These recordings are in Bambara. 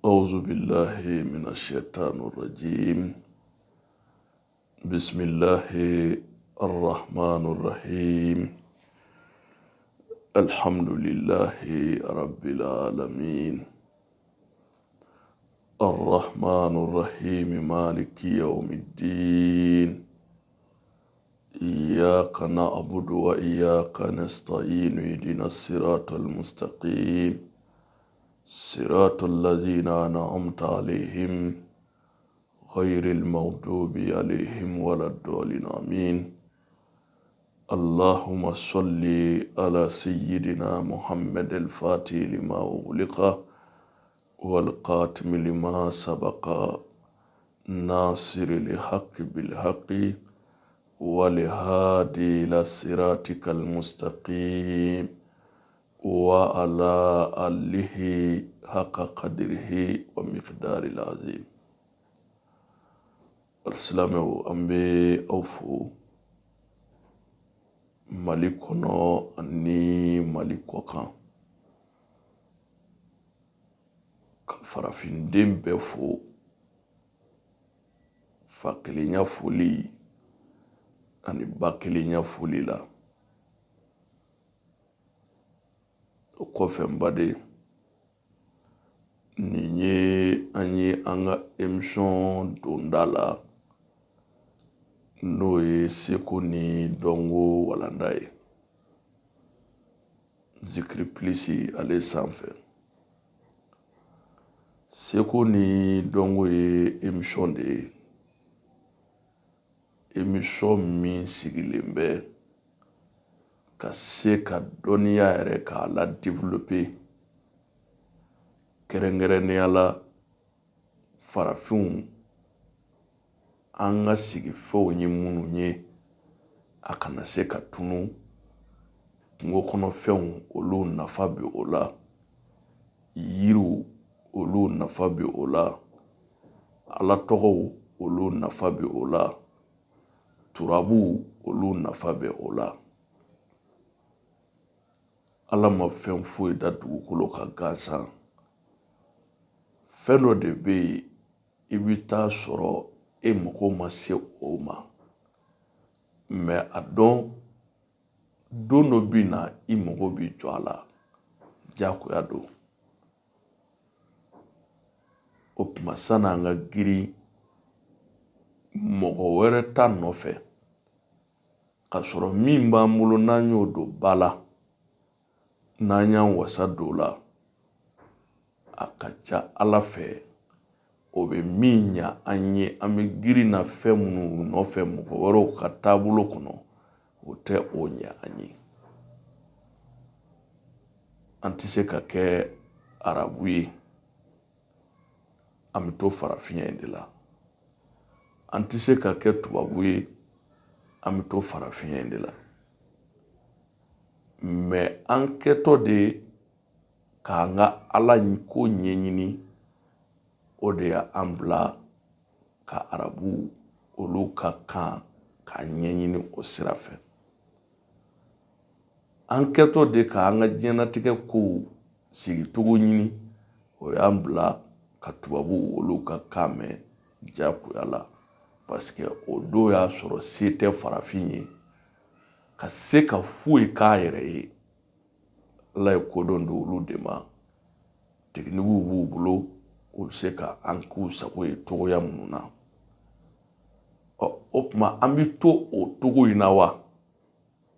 أعوذ بالله من الشيطان الرجيم بسم الله الرحمن الرحيم الحمد لله رب العالمين الرحمن الرحيم مالك يوم الدين إياك نعبد وإياك نستعين اهدنا الصراط المستقيم صراط الذين أنعمت عليهم غير المغضوب عليهم ولا الضالين آمين اللهم صل على سيدنا محمد الفاتح لما أغلق والقاتم لما سبق ناصر الحق بالحق والهادي إلى صراطك المستقيم وعلى آله حق قدره ومقدار العظيم. Alisilamɛw, an bɛ aw fo Mali kɔnɔ ani Mali kɔkan, ka farafinden bɛɛ fo fa kelenya foli ani ba kelenya foli la. O kɔfɛ, n baden, nin ye an ye an ka émission donda la, n'o ye seko ni dɔnko walanda ye Zikiri Plus ale sanfɛ. Seko ni dɔnko ye émission de ye, émission min sigilen bɛ ka se ka dɔnniya yɛrɛ k'a la développer, kɛrɛnkɛrɛnnenya la farafinw, an ka sigifɛnw ye minnu ye, a kana se ka tunu. Kungo kɔnɔfɛnw, olu nafa bɛ o la, yiriw, olu nafa bɛ o la, Ala tɔgɔw, olu nafa bɛ o la, turabuw, olu nafa bɛ o la. Ala ma fɛn foyi da dugukolo kan gansan. Fɛn dɔ de bɛ yen, i bɛ taa sɔrɔ e mago ma se o ma, mais a dɔn don dɔ bɛ na, i mago bɛ jɔ a la, diyagoya don. O tuma, sani an ka girin mɔgɔ wɛrɛ ta nɔfɛ, ka sɔrɔ min b'an bolo, n'an y'o don ba la, n'an y'an wasa don o la, a ka ca Ala fɛ, o bɛ min ɲa an ye. An bɛ girin na fɛn minnu nɔfɛ mɔgɔ wɛrɛw ka taabolo kɔnɔ, o tɛ o ɲa an ye. An tɛ se ka kɛ arabu ye, an bɛ to farafinya in de la. An tɛ se ka kɛ tubabu ye, an bɛ to farafinya in de la. Mais an kɛtɔ de k'an ka Ala ko ɲɛɲini, o de y'an bila ka arabu olu ka kan k'a ɲɛɲini o sira fɛ. An kɛtɔ de k'an ka diɲɛnatigɛ kow sigicogo ɲini, o y'an bila ka tubabu olu ka kan mɛn diyagoya la, parce que o don y'a sɔrɔ se tɛ farafin ye ka se ka foyi k'a yɛrɛ ye. Ala ye kodɔn di olu de ma, techniquew b'u bolo, u bɛ se ka an k'u sago ye cogoya minnu na. Ɔ, o tuma, an bɛ to o cogo in na wa?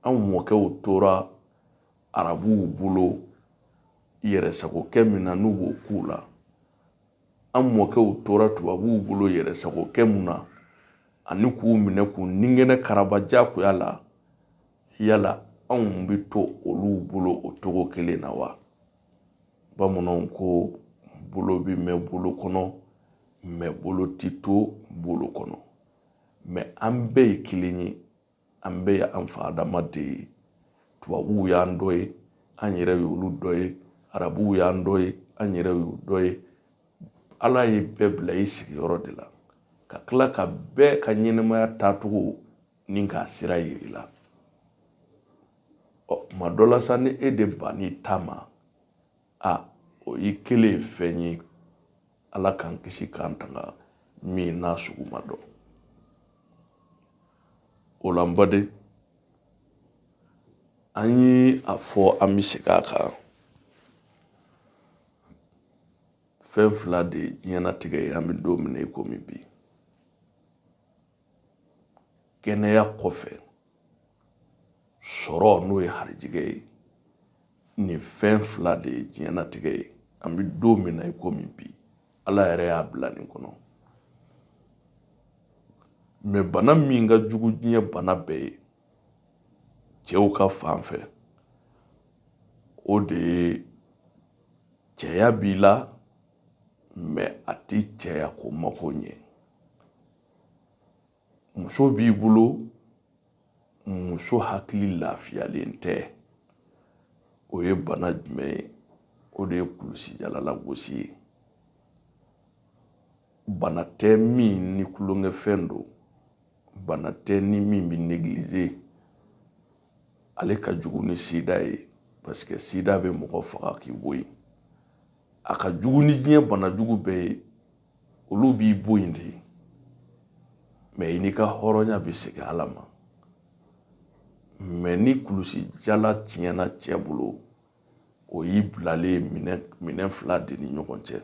An mɔkɛw tora arabuw bolo yɛrɛsagokɛ min na, n'u b'o k'u la, an mɔkɛw tora tubabuw bolo yɛrɛsagokɛ mun na, ani k'u minɛ k'u ningɛnɛ karaba diyagoya la, yala anw bɛ to olu bolo o cogo kelen na wa? Bamananw ko bolo bɛ mɛn bolo kɔnɔ, mais bolo tɛ to bolo kɔnɔ. Mais an bɛɛ ye kelen ye, an bɛɛ ye an fa Adama de ye. Tubabuw y'an dɔ ye, an yɛrɛ y'olu dɔ ye, arabuw y'an dɔ ye, an yɛrɛ y'u dɔ ye. Ala ye bɛɛ bila i sigiyɔrɔ de la, ka tila ka bɛɛ ka ɲɛnɛmaya taacogo ni k'a sira yir'i la. Ɔ, tuma dɔ la sa, ni e de bann'i ta ma, a o y'i kelen ye fɛn ye. Ala k'an kisi k'an tanga min n'a sugu ma dɔn. O la n baden, an ye a fɔ, an bɛ segin a kan, fɛn fila de ye diɲɛnatigɛ ye an bɛ don min na i komi bi. Kɛnɛya kɔfɛ, sɔrɔ n'o ye harijigɛ ye, nin fɛn fila de ye diɲɛnatigɛ ye an bɛ don min na i komi bi. Ala yɛrɛ y'a bila nin kɔnɔ. Mɛ bana min ka jugu diɲɛ bana bɛɛ ye cɛw ka fan fɛ, o de ye cɛya b'i la, mɛ a ti cɛya ko mako ɲɛ. Muso b'i bolo, muso hakili lafiyalen tɛ. O ye bana jumɛn ye? O de ye kulusijala lagosi ye. Bana tɛ min ni tulonkɛfɛn don, bana tɛ ni min bɛ négliger. Ale ka jugu ni sida ye, parce que sida bɛ mɔgɔ faga k'i bɔ yen. A ka jugu ni diɲɛ bana jugu bɛɛ ye, olu b'i bɔ yen de, mɛ i n'i ka hɔrɔnya bɛ segin Ala ma. Mɛ ni kulusijala tiɲɛna cɛ bolo, o y'i bilalen minɛn fila de ni ɲɔgɔn cɛ.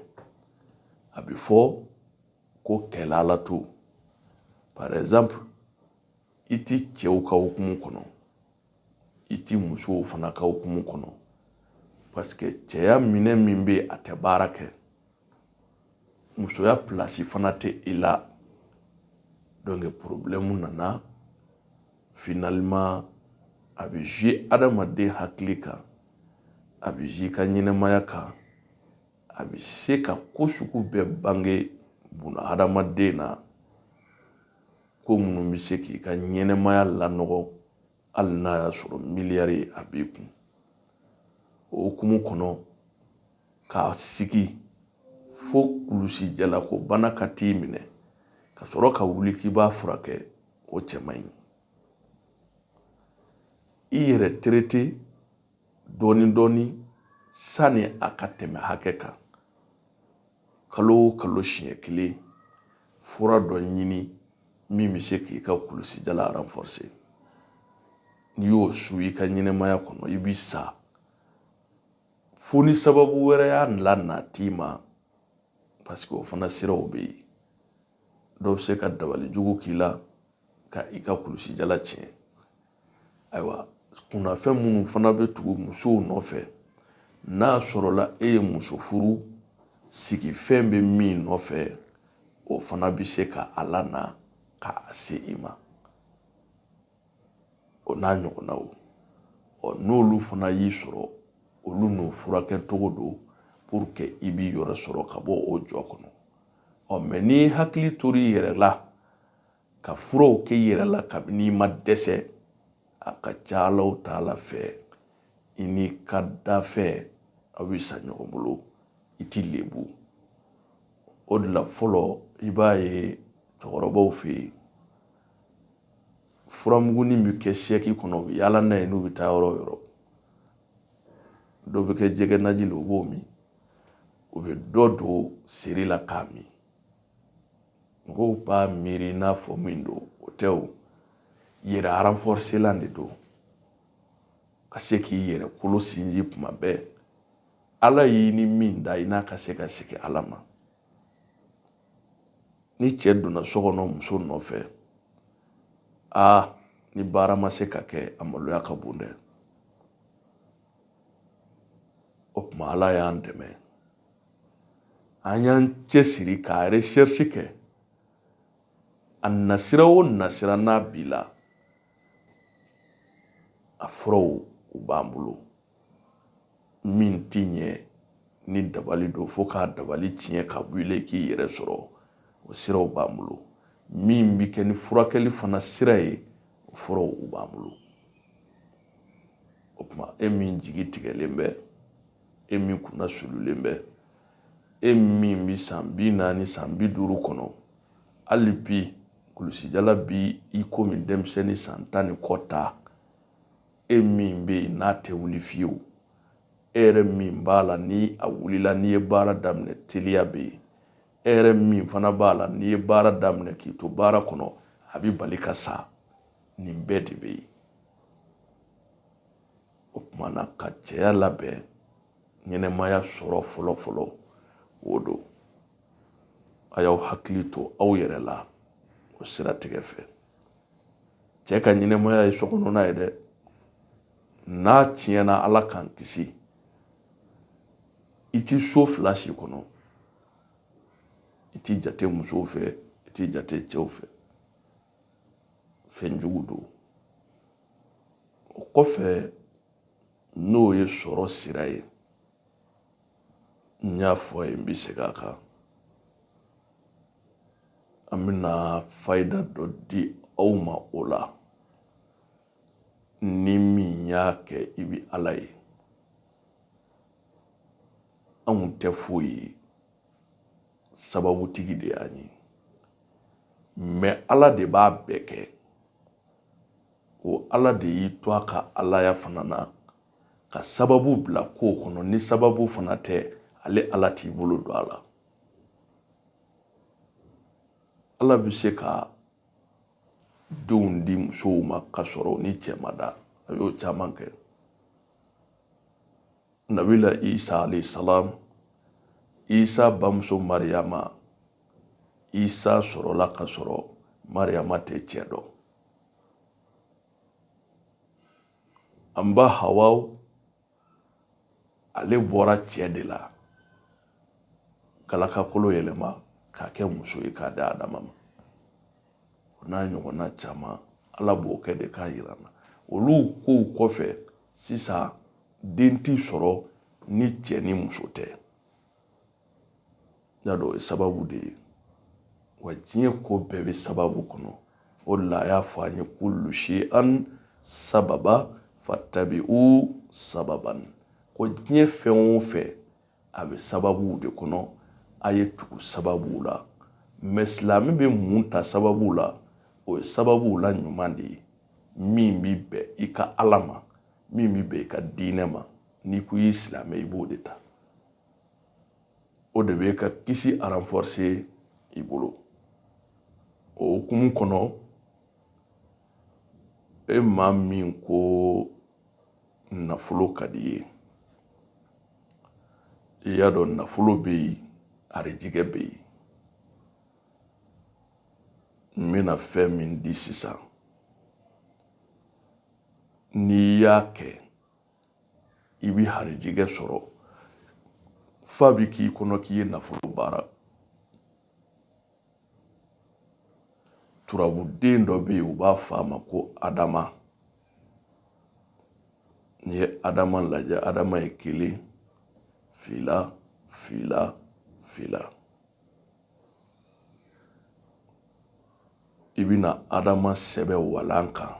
A bɛ fɔ ko kɛlɛla to, par exemple, i ti cɛw ka hukumu kɔnɔ, i ti musow fana ka hukumu kɔnɔ, parce que cɛya minɛ min bɛ yen, a tɛ baara kɛ, musoya pilasi fana tɛ i la. Donc problème nana finalement, a bɛ jouer adamaden hakili kan, a bɛ jouer i ka ɲɛnɛmaya kan, a bɛ se ka ko sugu bɛɛ bange buna hadamaden na, ko minnu bɛ se k'i ka ɲɛnɛmaya lanɔgɔ, hali n'a y'a sɔrɔ miliyari a b'i kun. O hukumu kɔnɔ, k'a sigi fo kulusijalako bana ka t'i minɛ ka sɔrɔ ka wuli k'i b'a furakɛ, o cɛ man ɲi. I yɛrɛ traiter dɔɔni dɔɔni sani a ka tɛmɛ hakɛ kan. Kalo o kalo siɲɛ kelen, fura dɔ ɲini min bɛ se k'i ka kulusijala renforcer. N'i y'o su i ka ɲɛnɛmaya kɔnɔ, i bɛ sa fo ni sababu wɛrɛ y'a la nati ma, parce que o fana siraw bɛ yen. Dɔw bɛ se ka dabali jugu k'i la ka i ka kulusijala tiɲɛ. Ayiwa, kunnafɛn minnu fana bɛ tugu musow nɔfɛ, n'a sɔrɔla e ye muso furu, sigifɛn bɛ min nɔfɛ, o fana bɛ se ka a lana k'a se i ma, o n'a ɲɔgɔnnaw. Ɔ n'olu fana y'i sɔrɔ, olu n'u furakɛ cogo don pour que i b'i yɛrɛ sɔrɔ ka bɔ o jɔ kɔnɔ. Ɔ mɛ n'i hakili tor'i yɛrɛ la ka furaw kɛ i yɛrɛ la kabini i ma dɛsɛ, a ka ca Ala taala fɛ, i n'i ka dafɛ aw bɛ sa ɲɔgɔn bolo, i ti lebu. O de la fɔlɔ, i b'a ye cɛkɔrɔbaw fɛ yen, furamugunin bɛ kɛ sɛki kɔnɔ, u bɛ yaala n'a ye n'u bɛ taa yɔrɔ o yɔrɔ. Dɔ bɛ kɛ jɛgɛ naji la, u b'o min, u bɛ dɔ don seri la k'a min. Mɔgɔw b'a miiri i n'a fɔ min don, o tɛ. O yɛrɛ renforcer de don, ka se k'i yɛrɛ kolo sinsin tuma bɛɛ. Ala y'i ni min da, i n'a ka se ka segin Ala ma. Ni cɛ donna so kɔnɔ muso nɔfɛ, aa, ni baara ma se ka kɛ, a maloya ka bon dɛ. O tuma Ala y'an dɛmɛ, an y'an cɛsiri ka recherche kɛ. A nasira o nasira n'a b'i la, a furaw u b'an bolo. Min ti ɲɛ ni dabali don, fo k'a dabali tiɲɛ ka bɔ i la k'i yɛrɛ sɔrɔ, o siraw b'an bolo. Min bɛ kɛ ni furakɛli fana sira ye, o furaw u b'an bolo. O tuma, e min jigi tigɛlen bɛ, e min kunna sululen bɛ, e min bɛ san 40, san 50 kɔnɔ, hali bi kulusijala bi i komi denmisɛnnin san 10 ni kɔ ta, e min bɛ yen n'a tɛ wuli fiyewu, e yɛrɛ min b'a la ni a wulila, n'i ye baara daminɛ, teliya bɛ yen. E yɛrɛ min fana b'a la, n'i ye baara daminɛ k'i to baara kɔnɔ, a bɛ bali ka sa. Nin bɛɛ de bɛ yen. O tuma na, ka cɛya labɛn, ɲɛnɛmaya sɔrɔ fɔlɔ fɔlɔ, o don. A y'aw hakili to aw yɛrɛ la o siratigɛ fɛ. Cɛ ka ɲɛnɛmaya ye sokɔnɔna ye dɛ. N'a tiɲɛna, Ala k'an kisi, i ti so fila si kɔnɔ, i ti jate musow fɛ, i ti jate cɛw fɛ. Fɛn jugu don. O kɔfɛ, n'o ye sɔrɔ sira ye, n y'a fɔ a ye, n bɛ segin a kan, an bɛna fayida dɔ di aw ma o la. Ni min y'a kɛ, i bɛ Ala ye. Anw tɛ foyi ye, sababutigi de y'an ye, mɛ Ala de b'a bɛɛ kɛ. O Ala de y'i to a ka alaya fana na ka sababu bila kow kɔnɔ. Ni sababu fana tɛ, ale Ala t'i bolo don a la. Ala bɛ se ka denw di musow ma ka sɔrɔ ni cɛ ma da. A y'o caman kɛ. Nabila Isa alayhi salam, Isa bamuso Mariyama, Isa sɔrɔla ka sɔrɔ Mariyama tɛ cɛ dɔn. An ba Hawaw, ale bɔra cɛ de la, galakakolo yɛlɛma k'a kɛ muso ye k'a di Adama ma. O n'a ɲɔgɔnna caman, Ala b'o kɛ de k'a yira n na. Olu kow kɔfɛ sisan, den ti sɔrɔ ni cɛ ni muso tɛ. Y'a dɔn, o ye sababu de ye wa. Diɲɛ ko bɛɛ bɛ sababu kɔnɔ. O de la a y'a fɔ an ye: kullu shay'an sababa fattabi'u sababan. Ko diɲɛ fɛn o fɛn, a bɛ sababuw de kɔnɔ, a ye tugu sababuw la. Mɛ silamɛ bɛ mun ta sababu la? O ye sababuw la ɲuman de ye, min bɛ bɛn i ka Ala ma, min bɛ bɛn i ka diinɛ ma. N'i ko i ye silamɛ, i b'o de ta. O de bɛ ka kisi renforcer i bolo. O hukumu kɔnɔ, e maa min ko nafolo ka di i ye, i y'a dɔn nafolo bɛ yen, arijigɛ bɛ yen. N bɛna fɛn min di sisan, n'i y'a kɛ, i bɛ harijigɛ sɔrɔ fa bɛ k'i kɔnɔ k'i ye nafolo baara. Turabuden dɔ bɛ yen, u b'a fɔ a ma ko Adama. N'i ye Adama lajɛ, Adama ye 1, 2, 2, 2. I bɛna Adama sɛbɛn walan kan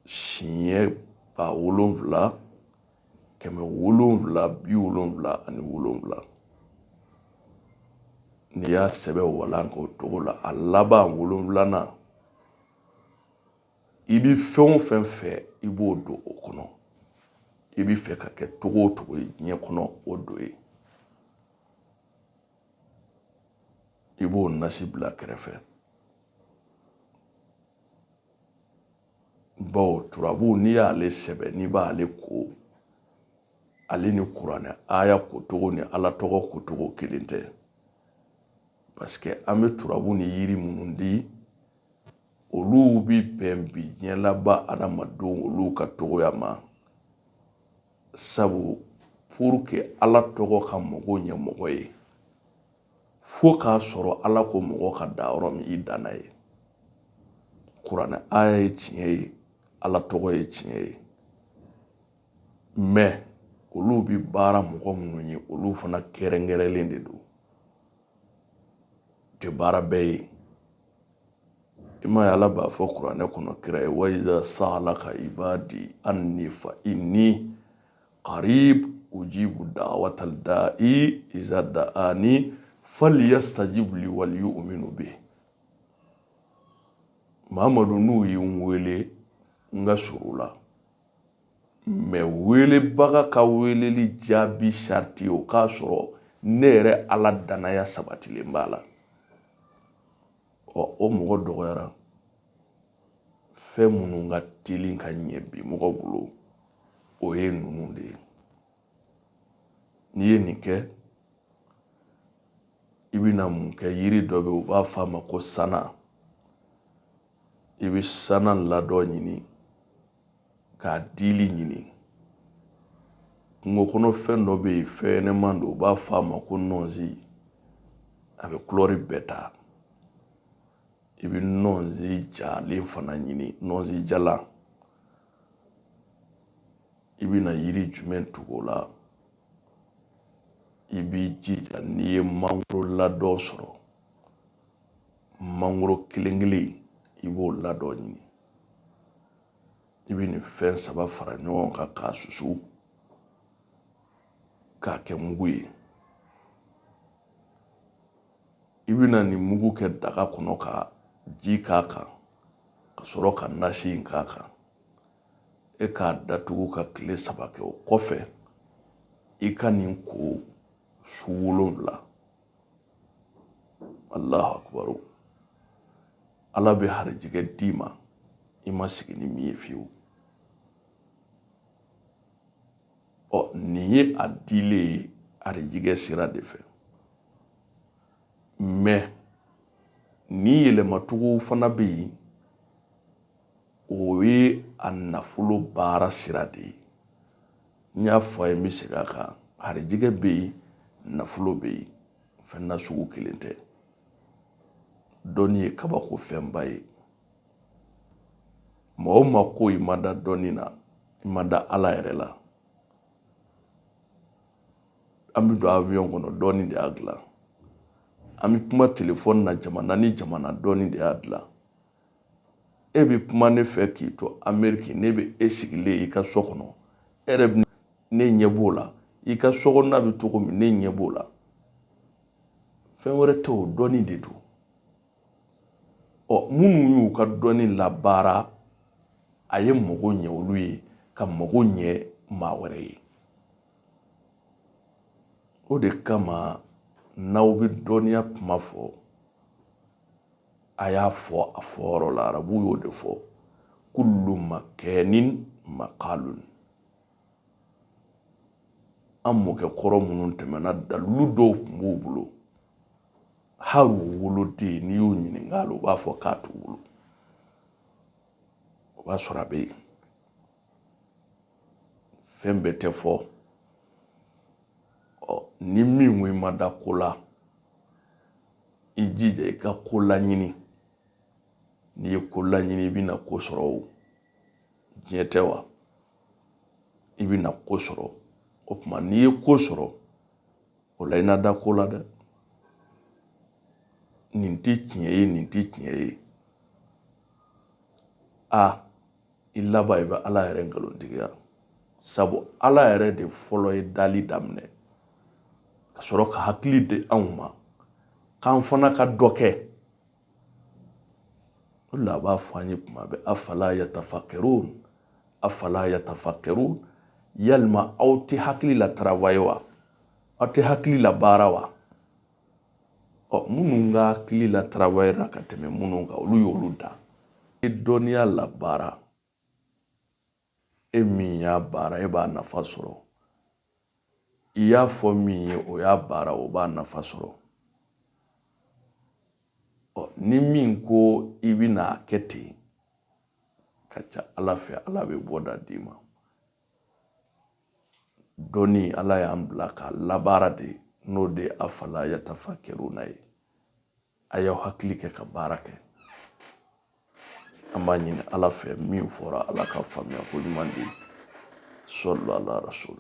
siɲɛ 7777. N'i y'a sɛbɛn walan kan o cogo la, a laban wolonfilanan, i bɛ fɛn o fɛn fɛ, i b'o don o kɔnɔ. I bɛ fɛ ka kɛ cogo o cogo ye diɲɛ kɔnɔ, o don ye. I b'o nasi bila kɛrɛfɛ, bawo turabu, n'i y'ale sɛbɛn, n'i b'ale ko, ale ni kuranɛ aya kocogo ni Ala tɔgɔ kocogo kelen tɛ, parce que an bɛ turabu ni yiri minnu di, olu bi bɛn bi diɲɛ laban adamadenw olu ka togoya ma. Sabu pour que Ala tɔgɔ ka mago ɲɛ mɔgɔ ye, fo k'a sɔrɔ Ala ko mɔgɔ ka da yɔrɔ min, i danna ye. Kuranɛ aya ye tiɲɛ ye, Ala tɔgɔ ye tiɲɛ ye, mɛ olu bi baara mɔgɔ minnu ye, olu fana kɛrɛnkɛrɛnlen de don, tɛ baara bɛɛ ye. I m'a ye, Ala b'a fɔ kuranɛ kɔnɔ kira ye: wa iza sa'alaka ibadi anni fa inni qarib ujibu da'watal da'i iza da'ani falyastajibu li wal yu'minu bi. Mamadu, n'u ye n wele, n ka surun la, mɛ welebaga ka weleli jaabi sariti, o k'a sɔrɔ Ne yɛrɛ Ala danaya sabatilen b'a la. Ɔ, o mɔgɔ dɔgɔyara. Fɛn minnu ka teli ka ɲɛ bi mɔgɔ bolo, o ye ninnu de ye. N'i ye nin kɛ, i bɛna mun kɛ? Yiri dɔ bɛ yen, u b'a fɔ a ma ko sana. I bɛ sana ladɔn ɲini k'a dili ɲini. Kungo kɔnɔ fɛn dɔ bɛ yen, fɛn ɲɛnɛman don, u b'a fɔ a ma ko nɔnzi. A bɛ kulɔri bɛɛ ta. I bɛ nɔnzi jalen fana ɲini, nɔnzi jalan. I bɛna yiri jumɛn tugu o la? I b'i jija, n'i ye mangoro ladɔn sɔrɔ, mangoro kelen kelen, i b'o ladɔn ɲini. I bɛ nin fɛn saba fara ɲɔgɔn kan k'a susu k'a kɛ mugu ye. I bɛna nin mugu kɛ daga kɔnɔ ka ji k'a kan, ka sɔrɔ ka nasi in k'a kan. E k'a datugu ka tile 3 kɛ. O kɔfɛ, i ka nin ko su 7. Alahu akubaru! Ala bɛ harijigɛ d'i ma, i ma sigi ni min ye fiyewu. Ɔ, nin ye a dilen ye harijigɛ sira de fɛ. Mɛ nin yɛlɛmacogo fana bɛ yen, o ye a nafolo baara sira de ye. N y'a fɔ a ye, n bɛ segin a kan: harijigɛ bɛ yen, nafolo bɛ yen, fɛn na sugu kelen tɛ. Dɔnni ye kabako fɛnba ye. Maa o maa ko i ma da dɔnni na, i ma da Ala yɛrɛ la. An bɛ don avion kɔnɔ, dɔnni de y'a dilan. An bɛ kuma telefɔni na jamana ni jamana, dɔnni de y'a dilan. E bɛ kuma ne fɛ k'i to Ameriki, ne bɛ e sigilen i ka so kɔnɔ, e yɛrɛ bɛ ne ɲɛ b'o la. I ka so kɔnɔna bɛ cogo min, ne ɲɛ b'o la. Fɛn wɛrɛ tɛ o, dɔnni de don. Ɔ, minnu y'u ka dɔnni labaara, a ye mago ɲɛ olu ye ka mago ɲɛ maa wɛrɛ ye. O de kama, n'aw bɛ dɔnniya kuma fɔ, a y'a fɔ a fɔyɔrɔ la. Arabu y'o de fɔ: kullu makanin maqalun. An mɔkɛ kɔrɔ minnu tɛmɛna, dalilu dɔw tun b'u bolo, hali u woloden, n'i y'u ɲininka a la, u b'a fɔ k'a t'u bolo. O b'a sɔrɔ a bɛ yen. Fɛn bɛɛ tɛ fɔ. Ɔ, ni min ko i ma da ko la, i jija i ka ko laɲini. N'i ye ko laɲini, i bɛna ko sɔrɔ. O diɲɛ tɛ wa? I bɛna ko sɔrɔ. O tuma, n'i ye ko sɔrɔ, o la i na da ko la dɛ. Nin tɛ tiɲɛ ye, nin tɛ tiɲɛ ye. A i laban, i bɛ Ala yɛrɛ nkalontigiya, sabu Ala yɛrɛ de fɔlɔ ye dali daminɛ ka sɔrɔ ka hakili di anw ma k'an fana ka dɔ kɛ. O de la, a b'a fɔ an ye tuma bɛɛ: afala yatafakkarun, afala yatafakkarun. Yalima aw tɛ hakili la travailler wa? Aw tɛ hakili la baara wa? Ɔ, minnu ka hakili la travailler ka tɛmɛ minnu kan, olu y'olu da. I dɔnniya la baara, e min y'a baara, e b'a nafa sɔrɔ. I y'a fɔ min ye, o y'a baara, o b'a nafa sɔrɔ. Ɔ, ni min ko i bɛna a kɛ ten, ka ca Ala fɛ, Ala bɛ bɔda d'i ma. Dɔnni, Ala y'an bila k'a labaara de, n'o de ye afala yatafakkaruna ye. A y'aw hakili kɛ ka baara kɛ. An b'a ɲini Ala fɛ, min fɔra, Ala ka faamuya ko ɲuman di. Sɔlɔ ala rasul.